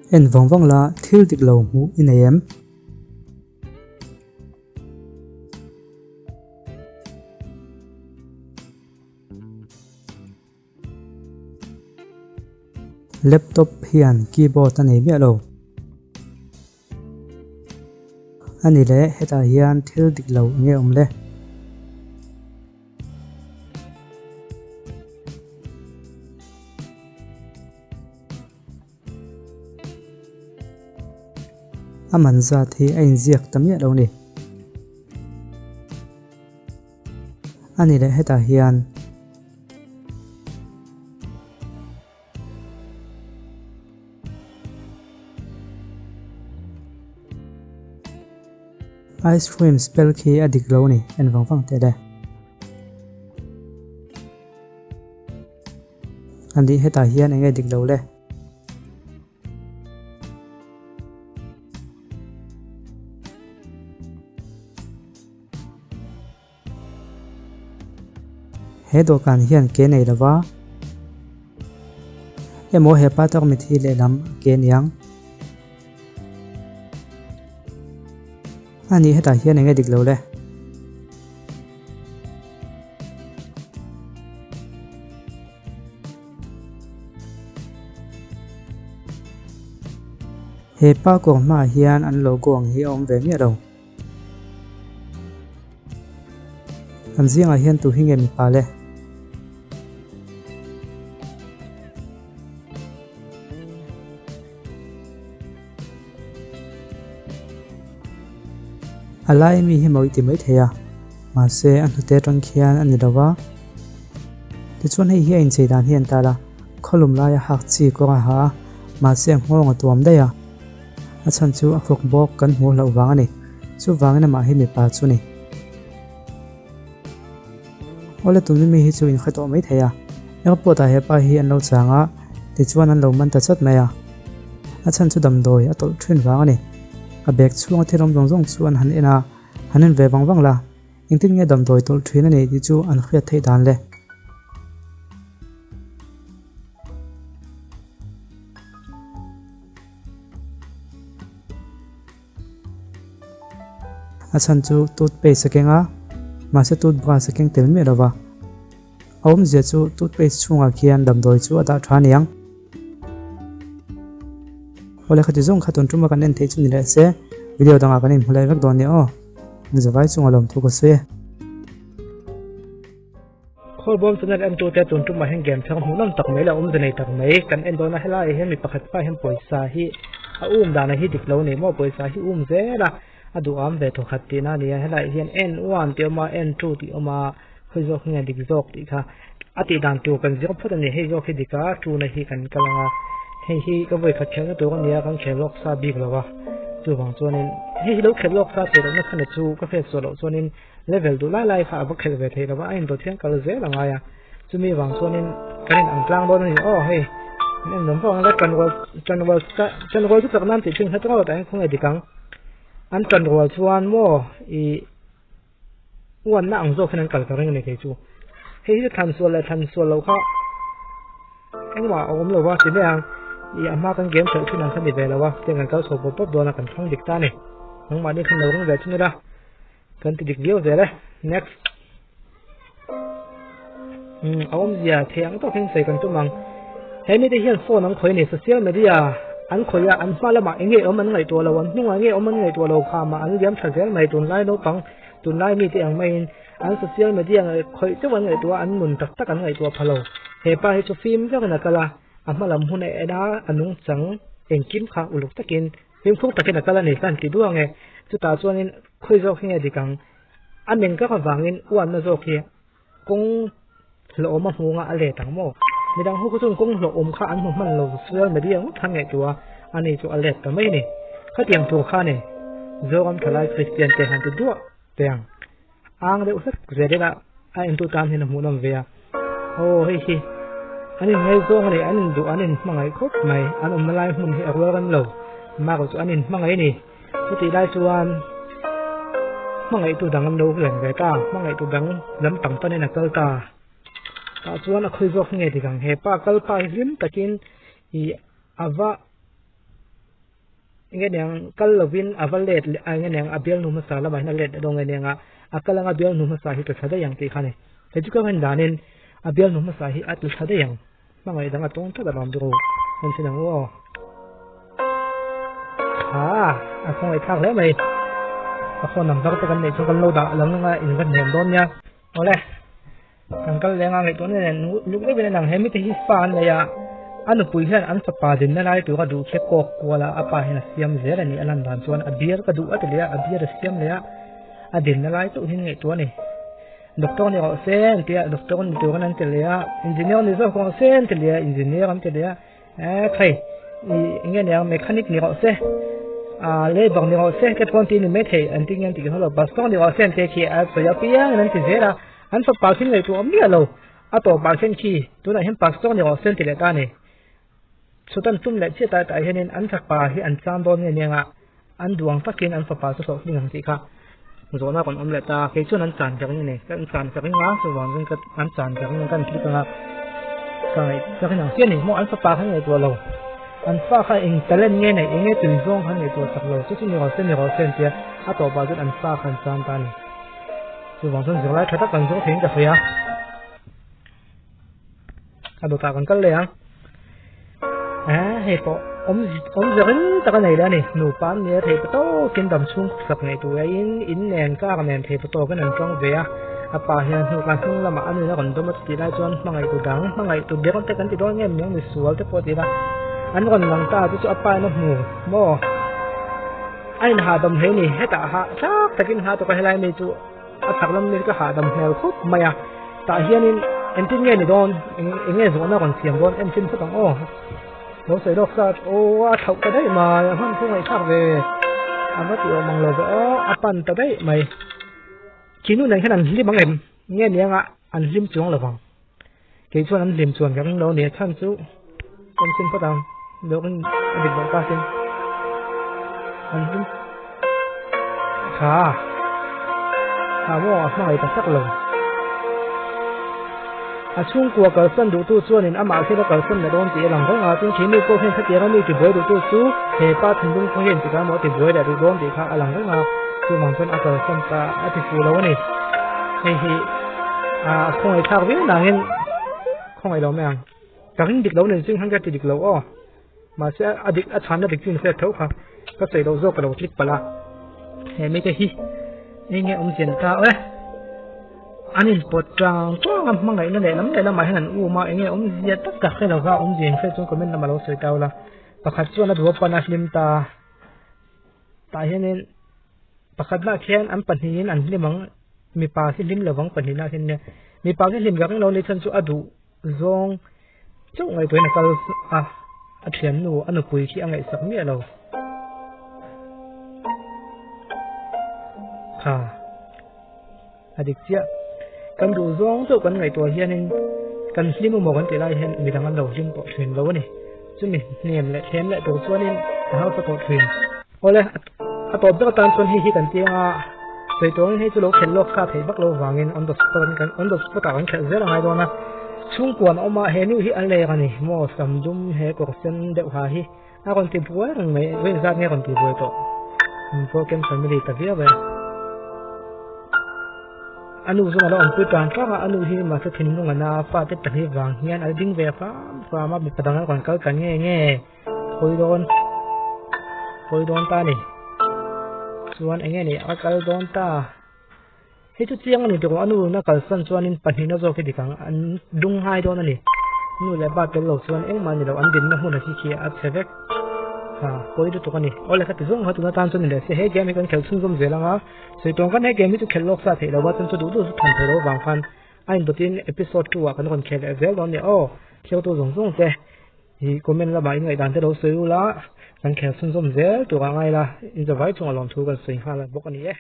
En vang vang la, thil dik lo hmuh i nei em? Laptop hian keyboard a nei miah lo. A ni le, hetah hian thil dik lo eng nge awm le? A man zat hi a inziak ta miah lo ni. A ni leh hetah hian Ice cream spell khi a dik lo ni en vang vang teh le. A nih hetah hian eng nge dik lo le? He dawhkan hian ke nei lova emaw hepa tak mithi lehlam ke niang a nih hetah hian enge dik lo le. He pa kawng hmaah hian an logo ang hi a awm ve miah lo. Kan zingah hian tu hi nge mipa le? A lai mi hi mawi ti mai thei a, mahse a hnute atang khian a ni lo va. Tichuan hei hi a inchei dan hi an tal a, khawlum laia hak chi kawng a ha a, mahse a nghawng a tuam daih a. A chhan chu a khawk bawk kan hmuh hlauh vang a ni. Chuvangin amah hi mipa chu ni. Awle tun mi hi chu inhre tawh mai thei a. Airport ah hepa hi an lo chang a, tichuan an lo man ta chat mai a. A chhan chu damdawi a tawlh thin vang a ni. A bag chhunga thil awm zawng zawng chu an han en a, han en ve vang vang la. Engtin nge damdawi tawlh thin a nih tih chu an hriat theih dan le. A chhan chu toothpaste a keng a, mahse toothbrush a keng tel miah lo va. A awmzia chu toothpaste chhungah khian damdawi chu a dah tha aniang. Awle khati zawng kha tun tuma kan en theih chu ni leh se, video dangah kan inhmu leh vek dawn nia aw. Zavai chunga lawmthu ka sawi e. Khawlbawm channel entute tun tumah hian game thar hmuh nawm tak mai leh awmze nei tak mai kan en dawn a, helaiah hian mi pakhat pa hian pawisa hi a um dan hi dik lo a ni maw pawisa hi um zel a, a duham ve thawkhat tihna a ni a, helaiah hian en one tih a awm a en two tih a awm a khawi zawk nge dik zawk tih kha a tih dan tur kan zir phawt a ni, hei zawk hi dik a two na hi kan kal ang a, hei hi ka vawikhat khelhna tur a ni a kan khel lawk sa bik lo a chuvang chuanin hei hi lo khel lawk sa theih lohna khan chu ka hriat suah loh chuanin. Level duh lai lai kha a va khelh ve theih lo va, a indawt hian kal zel a ngai a, chumi vang chuanin kan in ang tlang dawn a ni aw hei an en nawm vak ang le tanrual tanrual tanrual chu chak nan tih thin kha chu ngawt ah hian khawnge dik ang an tanrual chuan maw ih uanna ang zawk hian an kal ka ring a ni kei chu hei hi thlan sual leh thlan sual loh kha engmah a awm lo va ti mai ang ih a hma kan game khelh thin ang kha ni ve lo a tiang kan kal chho pawp pawp dawn a kan thlang dik ta a ni nangmahni khan lo ring ve thung ila. Kan ti dik viau zel e. Next. A awmzia thei ang tawkin sawi kan tum ang. He mite hian phone an khawih a ni. Social media an khawih a, an hma lamah eng nge awm an ngaihtuah lo, an hnungah eng nge awm an ngaihtuah lo kha mah an liam tha zel mai. Tunlai naupang, tunlai mite ang maiin an social media khawih chauh an ngaihtuah a, an nun tak tak an ngaihtuah pha lo. He pa hi chu fim vekin a kal a, a hma lam hun a en a, a nungchang engkim kha uluk takin Fimkhur takin a kal a ni ka han ti duang e. Chutah chuanin khawi zawk hi nge dik ang? A meng kak avangin uanna zawk hi kawng hlawhawm a hmunga a let ang maw? Midang ho kha chuan kawng hlawhawm kha an hmu hman lo social media ngawt khan ngaihtuah a, ani chu a let ta mai a ni. Khatiang tur kha a ni. Zoram thalai Kristian te han ti duah teh ang. Ang deuh hlek zel ila a entu tan hian a hmuhnawm ve a. Aw hei hi an in ngaihzawng a ni an in duh an in hmangaih khawp mai an awmna lai hmun hi a rual rem lo mah chu an in hmangaih a ni chutih lai chuan hmangaihtu dang an lo leng ve ta hmangaihtu dang lampang panin a kal ta tah chuan a khawi zawk nge dik ang hepa kal pa hi hlim takin ih a va. Enge niang kal lovin a va let leh a enge niang a bialnu hmasa lamah hian a let leh dawn nge niang a, a kal anga bialnu hmasa hi tla thla daih ang tih kha a ni. Hei chu ka ngaih danin a bialnu hmasa hi a tla thla daih ang. Hmangaih dang a tawng tlat alawm chu en chhin ang u aw. Ha a khawngaih thlak hle mai. A phone number te kan neih chuan kan lo dah lang anga in va hnem dawn nia. Awle kan kal leng a ngaihtuah na nen luk deuhin a lang he mite hi fa an nei a a nupui hian an fapa dinna lai tura duh khi kawk kual a a pa hian a siam zel a ni a lan dan chuan a bial ka duh a ti leh a a bial a siam leh a a dinna lai chauh hi ngaihtuah a ni. Doctor ni rawh se an ti a, doctor ni turin an ti leh a, engineer ni zawk rawh se an ti leh a, engineer an ti leh a, eh khai ih eng nge niang mechanic ni rawh se ah labour ni rawh se te pawh an ti ni maithei an ti nge an ti kher lo pastor ni rawh se an ti khi a sawi apiangin an ti zel a, an fapa khi ngaihtuah awm miah lo a tawpah khian khi tunah hian pastor ni rawh se an ti leh ta a ni. Chutan tum leh chiah tah hianin an fapa hi an chang dawn nge nia an duang takin an fapa chu hlawhtling ang tih kha zawhna rawn awm leh ta kei chuan an chan ka ring a ni ka an chan ka ring a chuvang chuan ka an chan ka ring a ka click anga ka ngaih ka ring ang chiah a ni maw an fapa kha ngaihtuah lo an fa kha eng talent nge neih eng nge tui zawng kha ngaihtuah chak lo chu chu ni rawh se ni rawh se an tia a tawpah chuan an fa kha an chan ta a ni chuvang chuan zirlai tha tak kan zawng theiin ka hria. A dawtah kan kal leh ang eh hei pawh awm awm zerin tak a nei leh a ni nupa an nia thei tawkin dam chhung sak ngei tur aiin in nen kar nen thei tawkin an tawng ve a a pa hian hnuk a hnung lamah a nuin a rawn dawm a chutih lai chuan hmangaih tu dang hmangaih tu ber te kan ti dawn nge miang misual te pawh ti ila an rawn lang ta chu chu a pa in a hmu maw a inhahdam hle a ni hetah hahthlak takin ha tawk a helai mi chu. A chak lam hi ka hahdam hmel khawp mai a, tah hianin engtin nge ni dawn eng nge zawhna rawn siam dawn en chin phawt ang aw. Lo sawi lawk sa aw a thlauh ta daih mai a hman thu ngaihthlak ve a va ti awm ang lo ve aw a pan ta daih mai. Khi nu nen hian an hlim ang em nge ni anga an hlim chuang lo vang kei chuan an hlim chuan ka ring lo a ni a chhan chu en chin phawt ang lawk in a dik loh takin an hlim tha tha maw a hmangaih ta tak lo a chhungkua kalsan duhtu chuanin amah khian a kalsan leh dawn tih a lang reng a tin khi nu pawh hian khatiang a mi tibuai duhtu chu he pa thinlung khaw hian tikah maw a tibuai leh duh dawn tih kha a lang reng a chuvang chuan a kalsan ta a ti fuh lo a ni hei hi a khawngaih thlak viau nangin khawngaih lo mai ang. Ka ring dik lo nen ching khan ka ti dik lo aw. Mahse a dik a chhanna dik chu in hriat tho kha. Ka sawi loh zawk ka lo click palh a. He mite hi eng nge awm chian ta e. An in pawt tang tang a hmangaihna leh lam leh lamah hian an um a eng nge awmzia tak ka hre lo va awmzia in hriat chuan comment lamah lo sawi tau la. Pakhat chuan a duh a pan a hlim ta. Tah hianin pakhatna khian an pahnihin an hlim ang mipa khi hlim lovang pahnihna khian nia mipa khi hlim ka ring lo ni chhan chu a duh zawng chauh ngaihtuahin a kal a a thiannu a nupui khi a ngaihsak miah lo kha a dik chiah kan duh zawng chauh kan ngaihtuah hianin kan hlim emaw kan tih lai hian midang an lo hlim tawh thin lo a ni chumi hnem leh thlem leh tur chuanin a hausa tawh thin awle a tawp ber atan chuan hei hi kan tiang a sawi tuangin hei chu lo khelh lawk sa theih vak lo vangin on the spot an kan on the spot ah kan khelh zel a ngai dawn a chhungkuan a awm a he nu hi a lek a ni maw sam dum he kawr sen deuh ha hi A rawn ti buai reng mai, vawi zat nge rawn ti buai tawh. Broken family ta viau e. A nu chuan a lo awmpui tan tlang a, a nu hi mahse thinlung a na a, fate pahnih vang hian a ding ve fam fam a, mipa dang a rawn kal ta nge nge hawi dawn hawi dawn ta a ni. Chuan eng nge ni a kal dawn ta. Hei chu chiang a ni tawh a nu na kalsan chuanin pahnihna zawk hi dik ang an dung ngai dawn a ni. Nu leh pa tel lo chuan engmah a ni lo an dinna hmun a khi khi a chhe vek ha pawi lutuk a ni. Awle ka ti zawng kha tuna tan chuan ni leh se he game hi kan khelh chhunzawm zel ang a sawi tawng khan he game hi chu khelh lawk sa theih lo a chuan chu duh duh chu than thei lo vang khan a indawtin episode 2 ah kan rawn khel leh zel dawn a ni aw thiltu zawng zawng te Ih comment lamah in ngaihdan te lo sawi ula kan khel chhunzawm zel tur a ngai la in zavai chungah lawmthu kan sawi nghal bawk a ni e.